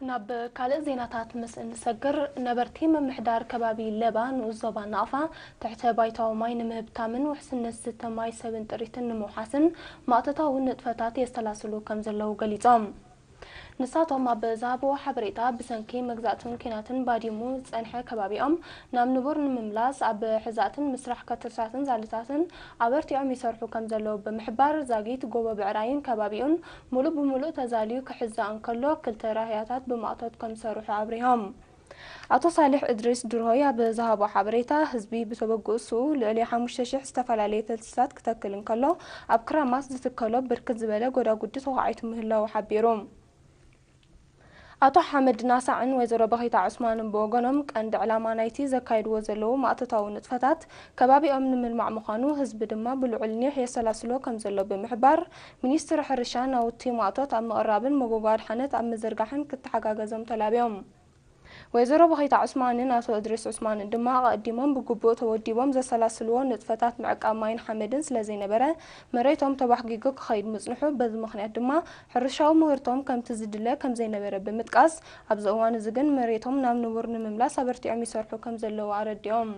ናብ ካልእ ዜናታት ምስ እንሰግር፣ ነበርቲ ምምሕዳር ከባቢ ለባ ንኡስ ዞባ ናቕፋ ትሕተ ባይታዊ ማይ ንምህብታምን ውሕስነት ዝስተ ማይ ሰብን ጥሪትን ንምውሓስን ማእቶታዊ ንጥፈታት የስተላስሉ ከም ዘለዉ ገሊጾም። ንሳቶም ኣብ ዝሃብዎ ሓበሬታ፣ ብሰንኪ መግዛእትን ኲናትን ባዲሙ ዝጸንሐ ከባቢኦም ናብ ንቡር ንምምላስ ኣብ ሕዛእትን ምስራሕ ከተሳትን ዛልታትን ኣበርቲዖም ይሰርሑ ከም ዘለዉ ብምሕባር፣ ዛጊት ጎቦ ብዕራይን ከባቢኡን ሙሉእ ብሙሉእ ተዛልዩ ክሕዛእ እንከሎ፣ ክልተ ራህያታት ብማእቶት ከም ዝሰርሑ ኣብሪሆም። ኣቶ ሳልሕ እድሪስ ድርሆይ ኣብ ዝሃቦ ሓበሬታ፣ ህዝቢ ብተበግሶኡ ልዕሊ ሓሙሽተ ሽሕ ዝተፈላለየ ፈልስታት ክተክል እንከሎ፣ ኣብ ክራማት ዝትከሎ ብርክት ዝበለ ጎዳጉዲ ተዃዒቱ ምህላዉ ሓቢሩ። ኣቶ ሓመድ ናሳዕን ወይዘሮ በኺታ ዑስማንን ብወገኖም፣ ቀንዲ ዕላማ ናይቲ ዘካይድዎ ዘለዉ ማእቶታዊ ንጥፈታት ከባቢኦም ንምልማዕ ምዃኑ፣ ህዝቢ ድማ ብልዑል ኒሕ የሰላስሎ ከም ዘሎ ብምሕባር፣ ሚኒስትሪ ሕርሻ ናውቲ ማእቶት ኣብ ምቕራብን መጎጎ ኣድሓነት ኣብ ምዝርጋሕን ክተሓጋገዞም ተላብዮም። ወይዘሮ በኺታ ዑስማንን ኣቶ እድሪስ ዑስማንን ድማ፣ ኣቐዲሞም ብግቡእ ተወዲቦም ዘሰላስልዎ ንጥፈታት ምዕቃብ ማይን ሓመድን ስለ ዘይነበረ፣ መሬቶም ተባሕጊጉ ክኸይድ ምጽንሑ፣ በዚ ምኽንያት ድማ ሕርሻዊ ምህርቶም ከምቲ ዝድለ ከም ዘይነበረ ብምጥቃስ፣ ኣብዚ እዋን እዚ ግን መሬቶም ናብ ንቡር ንምምላስ ኣበርቲዖም ይሰርሑ ከም ዘለዉ ኣረዲኦም።